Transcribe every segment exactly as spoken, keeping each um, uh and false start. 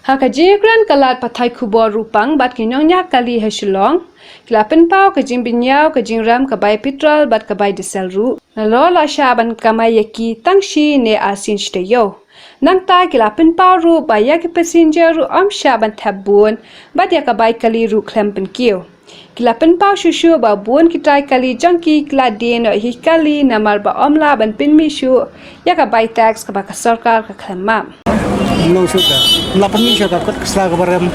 Ha ka jingkren ka lad pathai khubor ruh pang bad ki nongñiah kali ha Shillong, ki la pynpaw ka jingbynñiaw ka jingrem ka bai petrol bad ka bai diesel ruh. Nalor la shah ban kamai ïa ki tang shi ne ar sien shi taïew. Nangta ki la pynpaw ruh ba ïa ki passenger ruh ym shah ban thep bun bad ïa ka bai kali ruh khlem pynkiew. Ki la pynpaw shuh shuh ba bun ki trai kali jong ki ki la die noh hi kali namar ba ym lah ban pynmih shuh ïa ka bai tax kaba ka sorkar ka khlem map. Nong shuh ka. Ym lah pynmih shuh ka kot ka sla kaba rem.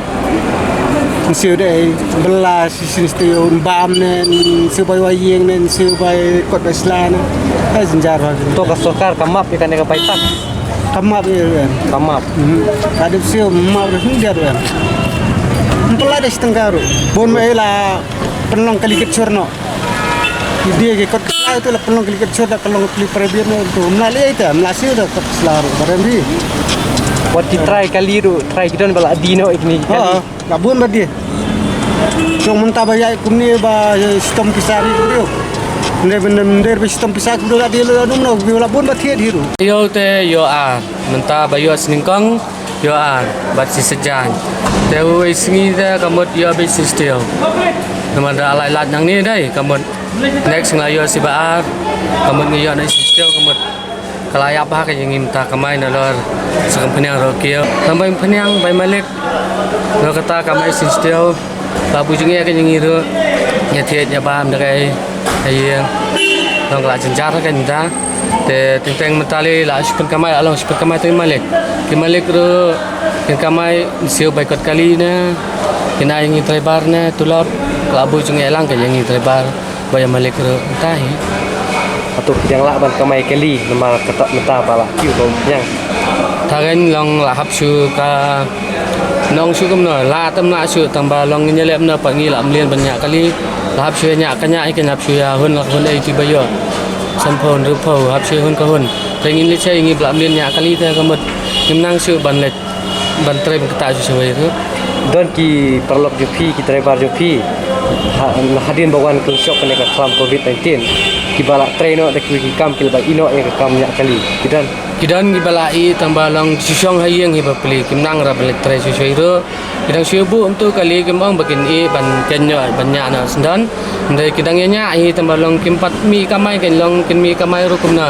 Nsiew dei bylla shisien shtiew, bam ne, nsiew bai wai ïing ne, nsiew bai kot bai sla ne. Ai jynjar ba. To ka sorkar ka map ïa kane ka bai tax. Ka map ïa em. Ka map. Hmm. Ka dep siew map ruh hyndiat em. Ym pynlait da shi tyngka ruh. Bun ma ei la pynlong kali kit shur noh. Ki die ki kot ka sla tu la pynlong kali kit shur da ka long kali private noh tu. Ym lah leh ita, ym lah siew da kot ka sla ruh. Barem ri. Wat ki trai kali ruh, trai ki don ba la die noh ïa kine ki kali. Ha, la bun ba die. Shong mynta ba ïa kumne ba, eh, shitom ki sari kumne. Nde ben nde ba shitom ki sari kumne la die la dum noh, la bun ba thied hi ruh. Ïoh te ïoh ar. Mynta ba ïoh snyngkong, ïoh ar, bad shi sejaiñ. Te uwei sngi te ka mut ïoh beit shi shtiew. Namar da la lait nangne dei, ka mut next nga ïoh shi ba ar, ka mut nga ïoh na shi shtiew, ka mut ka la ïap bha ka ïa ngi mynta kamai nalor sa kam pynïang ruh kiew. Tang bai pynïang bai malik, nalor kata kamai shi shtiew. Ba bu jingeh ka jingïaroh, ïa thied ïa bam da kai, ha ïing. Long ka la jynjar ka mynta. Te teng teng mynta lei la shu pynkamai, la long shu pynkamai te malik. Ki malik ruh, pynkamai, nsiew bai kot kali ne. Kine ïa ngi driver ne, tulop, ka la bu jingeh lang ka ïa ngi driver. Ba ïa malik ruh mynta hi. Hato ki dang lah ban kamai kali, namar kata mynta ba la kiew ba pynïang. Tharin long la hap shu ka nong shu kumno, la tam la shu tang ba long ngin ïaleh kumno pat ngi la mlien ban ñiah kali. La hap shu ñiah ka ñiah hi, kan hap shu ïa hun la hun ei ti ba ïoh. Sanphew hynriewphew hap shu hun ka hun. Te ngin leit sha ngi ba la mlien ñiah kali te ka mut ngim nang shu ban leit. Ban trei ban ktah shuh shuh ruh. Don ki paralok jong phi, ki driver jong phi. Ha, hadien ba wan ka shok kane ka khlam covid nineteen. Kiba la trei noh da kiwei ki kam, kiba ïeh noh ïa ka kam ñiah kali. Ki don. Ki don kiba la ïeh tang ba long shu shong ha ïing hi ba pli, kim nang ra ban leit trei shuh shuh ruh. Ki dang shu buh kumto kali kim ong ba kin ïeh ban kynnoh ban ñiah noh shen don. Hynrei ki dang ïa ñiah hi tang ba long kim pat mih kamai, kin long kin mih kamai ruh kumno.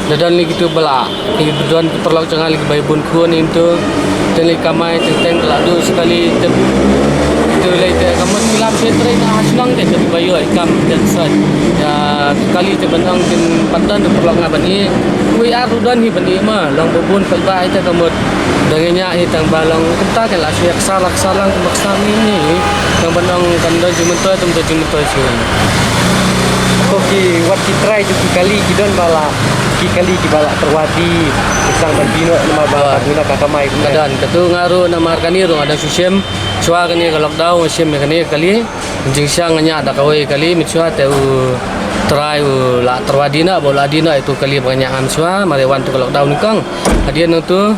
Da don lei kitu ba la, ki don ki paralok jong nga lei kiba bun khun ïa kitu. Teng lei kamai teng teng ka la duh sekali tep. Kitu lei te ka mut ki la pyntrei na ha shnong te kiba ïoh ïa ka kam ten sait. Ïa kali te ban ong kin pat don paralok nga ban ïeh. Wei ar ruh don hi ban ïeh ma long ba bun paidbah ïa te ka mut. Dang ïa ñiah hi tang ba long kumta kan la shu ïa ksar la ksar lang kumba ksar ni ni. Tang ban ong kan don jingmyntoi tang don jingmyntoi shuh. Ko ki wat ki trai jong ki kali ki don ba la ki kali kiba la tyrwa die. Ki sdang ban die noh namar ba ka duna ka kamai. Ka don katu nga ruh namar kane ruh nga dang shu shem. Shuwa kane ka lockdown nga shem ïa kane kali. Jingshisha nga ñiah da kawei kali mynshuwa te u trai u la tyrwa die noh ba u la die noh ïa tu kali ba nga ñiah nga mynshuwa. Mar ïa wan tu ka lockdown nyngkong hadien nangtu.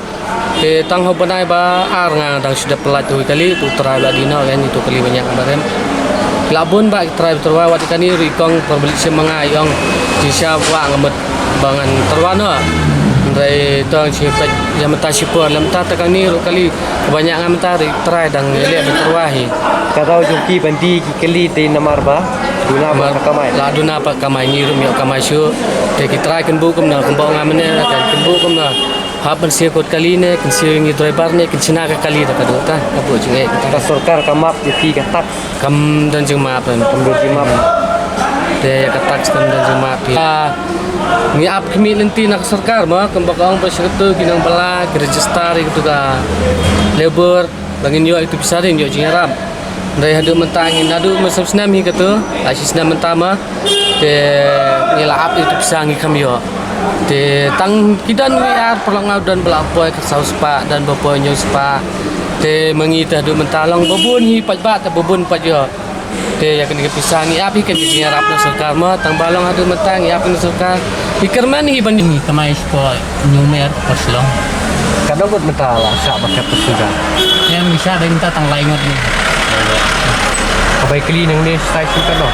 Te tang ha u bnai ba ar nga dang shu dep pynlait tu kali, tu trai la die noh, ïa ni tu kali ba ñiah ba rem. La bun ba ki trai ba tyrwa wat kane ruh i kong Pyrbalit Shem ma nga i ong jingshisha ba nga mut ba ngan tyrwa noh. Hynrei to shu peit ïa mynta shipor, la mynta te kane ruh kali ba ñiah nga mynta ruh i trai dang ïaleh ba tyrwa hi. Ka daw jong ki ban die ki kali dei namar ba duna ba ka kamai. La duna ba kamai, ngi ruh ym ïoh kamai shuh. Te ki trai kin buh kumno, kumba nga mynne kan kin buh kumno. Hap ban siew kot kali ne, kin siew ïa ngi driver ne, kin shna ka kali da ka dota, ka buh jingeh ka. Ka sorkar ka map ïa phi ka tax. Kam don jingmap. Kam don jingmap. Te ïa ka tax kam don jingmap. Ah, ngi ap khmih lynti na ka sorkar mo, kumba ka ong ba sha katu ki nongbylla ki register ïa katu ka labour, ba ngin ïoh ïa katu pisa, ngin ïoh jingïarap. Hynrei haduh mynta ngin, haduh mynshem snem hi katu, la shi snem mynta mo. Te ngi la ap ïa tu pisa ngi kham ïoh. Te tang ki don wei ar paralok nga don ba la poi ka saw spah, don ba poi hynñiew spah. Te ma ngi te haduh mynta long ba bun hi paidbah te ba bun pat ïoh. Te ïa kane ka pisa ngi ap hi kan ïa jingïarap na sorkar mo, tang ba long haduh mynta ngi ap hi na sorkar. Ngi kyrmen hi ban ngi kamai spah. Newmer, Shillong. Katno ngut mynta la shah ba khep ka sugar? Em, ngi shah dei mynta tang lai ngut ngi. Ka bai kli nangne stai shu katno?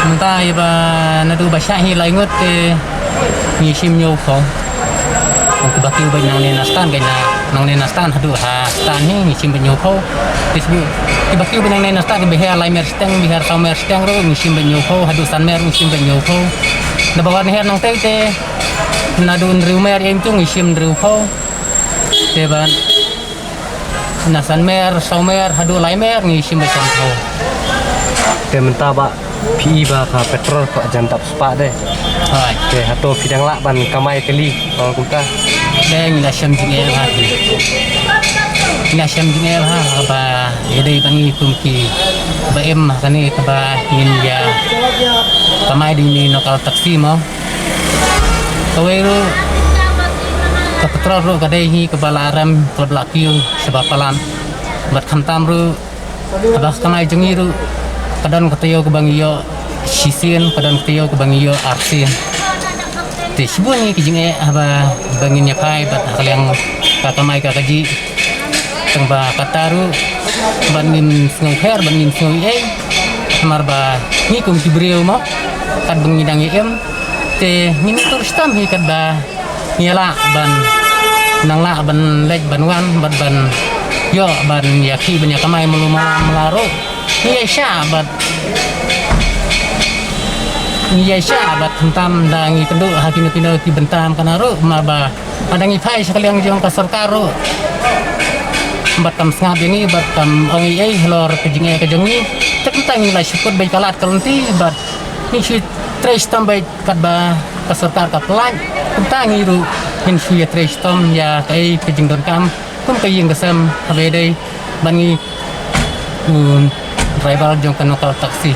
Mynta ïa ba naduh ba shah hi lai ngut te ngi shim hynñiew phew. Kiba kiew beit nangne na stand, beit na nangne na stand haduh ha stand hi ngi shim beit hynñiew phew. Te shu kiba kiew beit nangne na stand, kiba hiar lai mer shiteng, ba hiar saw mer shiteng ruh ngi shim beit hynñiew phew, haduh san mer ngi shim beit hynñiew phew. Naba wan hiar nangtei te naduh hynriew mer ïa imtu ngi shim hynriew phew. Te ba na san mer, saw mer, haduh lai mer ngi shim beit san phew. Te mynta ba phi i ba ka petrol ka jan dap spah de. Hooid. Te hato phi dang lah ban kamai kali ba kumta? Te ngi la shem jingeh ha. Ngi la shem jingeh ha ba ïa dei ba ngi kum ki ba im ha kane kaba ngin ïa kamai da ine i local taxi mo. Kawei ruh ka petrol ruh ka dei hi kaba la rem, kaba la kiew shaba palat. Bad khamtam ruh kaba kamai jong ngi ruh ka don ka taïew kaba ngi ïoh shisien, ka don ka taïew kaba ngi ïoh arsien. Te shibun ngi ki jingeh haba ba ngin ïa phai bad ha ka liang ka kamai ka kajih. Tang ba kata ruh bad ngim sngew pher, bad ngim sngew ei. Namar ba ngi kum ki briew mo, katba ngi dang ïa im te ngin ïa tur shitom hi katba ngi ïa lah ban nang lah ban leit ban wan bad ban ïoh ban ïa khih ban ïa kamai malu mala mala ruh. Ngi ïa shah bad ngi ïa shah bad khamtam da ngi kynduh ha kino kino ki bynta kane ruh, namar ba lada ngi phai sha ka liang jong ka sorkar ruh bad kam sngap ïa ngi bad kam ong ei ei halor ka jingeh ka jong ngi. Te kumta ngi la shu kut beit ka lad ka lynti bad ngi shu trei shitom beit katba ka sorkar ka pynlait. Kumta ngi ruh ngin shu ïa trei shitom ïa kaei ka jingdonkam kum ka ïing ka sem haba ïadei bad ngi u driver jong ka local taxi.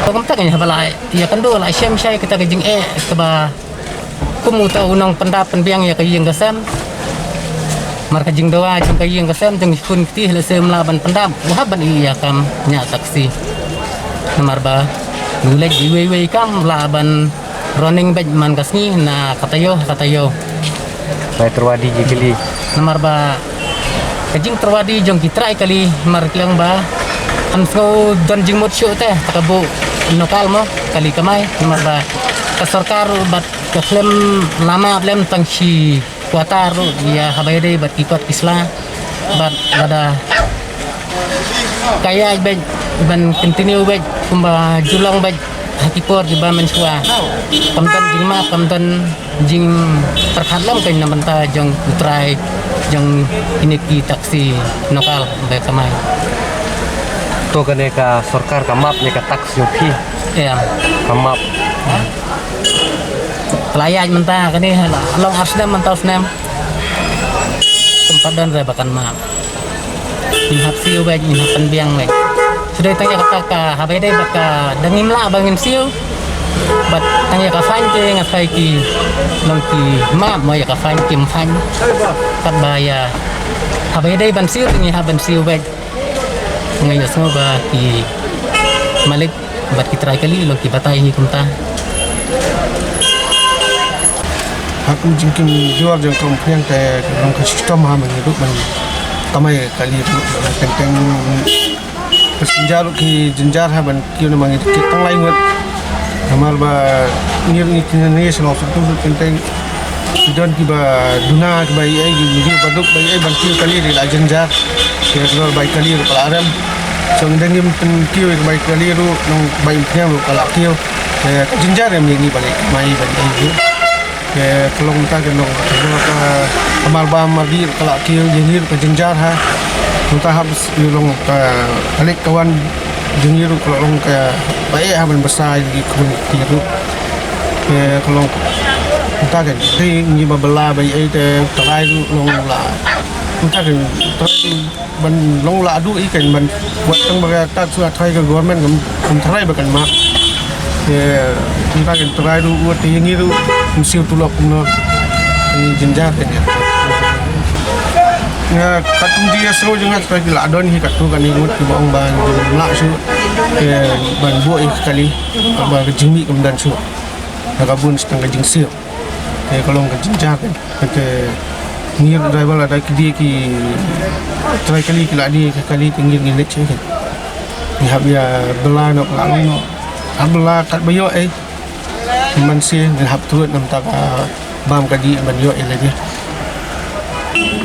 Kumta ngi haba la ïa kynduh la shem shai kata ka jingeh kaba kum uta u nongpyndap pynbiang ïa ka ïing ka sem. Namar ka jingdawa jong ka ïing ka sem jong ki khun kti lehse ym lah ban pyndap, u hap ban ïoh ïa kam ñiah taxi. Namar ba u leit iwei iwei kam lah ban running beit man ka sngi na ka taïew ha ka taïew. Bai tyrwa di ki kali. Namar ba ka jingtyrwa di jong ki trai kali, namar ki ong ba kam sngew don jingmut shuh te, te ka buh local mo kali kamai. Namar ba ka sorkar bad ka khlem lama lem tang shi quarter ruh ïa haba ïadei bad ki kot ki sla. Bad lada ka ïaid beit ban continue beit kumba ju long beit ha ki por kiba mynshuwa. Kam don jingmap, kam don jingpyrkhat lem kein na bynta jong u trai jong kine ki taxi local ba kamai. To kane ka sorkar ka map ïa ka tax jong phi? Ïa. Ka map. Ka la ïaid mynta kane la long ar snem mynta u snem. Kum pat don re ba kan map. Ngin hap siew beit, ngin hap pynbiang beit. Shu dei tang ïa kata ka haba ïadei bad ka dang ngim lah ba ngin siew. Bad tang ïa ka fine te nga tharai ki long ki map mo ïa ka fine kim fine. Katba ïa haba ïadei ban siew te ngi hap ban siew beit. Nga ïohsngew ba ki malik bad ki trai kali long ki batai hi kumta. Ha kum jingkim jor jong ka umphniang te long ka shitom ha man ruh ban kamai kali ruh teng teng. Ka jynjar ruh ki jynjar ha ban kiew namar ngi kit tang lai ngut. Namar ba ngi ruh ngi kine ngi shnong suk tu teng teng. Ki don kiba duna kiba ïa ki ngi ba duk ba ïa ban kiew kali ri la jynjar. Ki lor bai kali ruh ka la rem. So ngi dang ngim pyn kiew bai kali ruh nong bai pynïam ruh ka la kiew. Ka jynjar em ngi ba leh mai ban ïa ki. Ka long ta ka long ka long ka kamar ba mar di ka la kiew ïa ngi ruh ka jynjar ha. Nong ta hap ïa long ka kalik ka wan ïa ngi ruh ka long ka ba eh ha ban basa ïa ki khun ki ruh. Ka long ta ka dei ngi ba bela ba ïa te trai ruh long la. Nong ta ka trai ban long la du i kan ban wat tang ba ka tat su athai ka government kam kam trai ba kan ma. Ke kita kan trai du wat te ngi du msiu tulok no ni jinjar te ni. Nga katum dia selo jeng ngat ka la don hi katu kan ni ngut ki bong ban la su ke ban bo i kali ba ka jingmi kam dan su. Ka bun setang ka jingsiu. Ke ka long ka jinjar ke. Ke Ngi driver la da ki die ki trai kali ki la die ki kali te ngi ngi leit sha ki. Ngi hap ïa bylla noh la long noh. Hap bylla kat ba ïoh eh. Man sien ngi hap trud namta ka bam ka die ban ïoh eh leit.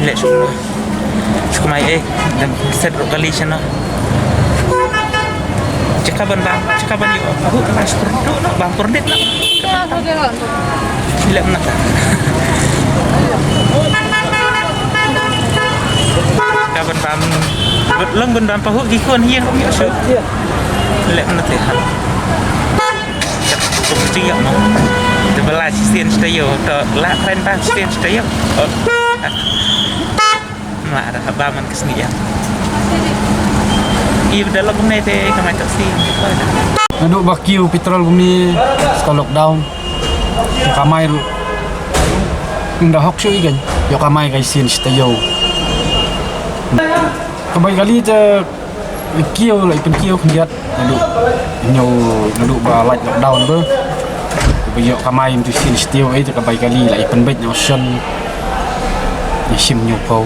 Leh shu. Shu kumai eh. Dan set ruh kali shano. Jaka ban bam, jaka ban ïoh. Aku kena shu perdit noh, bam perdit noh. Leh mena ta. Ka ban bam, long ban bam pahuh ki khun hiang kum ïoh shu. Leh mena ta. Kum jing ïoh mo. Te bala shisien shita ïoh, to la kren ba shisien shita ïoh. Oh. Ma da haba man ka sngi ïa. Ïa da lok kumne te ka mai taxi. Naduh ba kiew petrol kumne ka lockdown. Ïa kamai ruh. Ynda hok shu i kan. Ïa kamai ka isin shita ïoh. Ka bai kali te kiew la i pynkiew khyndiat. Naduh, ñiew, naduh ba lait lockdown ba. Ba ïoh kamai mynta sien shtiew, eh, te ka bai kali la i pynbeit na option. Ïa shim ñiew phew.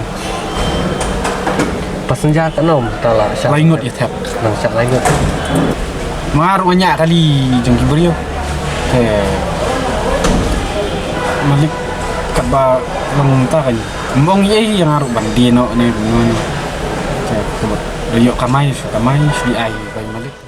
Passenger katno ta la shah? Lai ngut ïa thep. Nang shah lai ngut. Nga ruh nga ñiah kali jong ki briew. Te malik katba long ta kan. Mong ïa ïa nga ruh ban die noh ne, ne. Te ka ba ïoh kamai, shu kamai, shu di ai bai malik.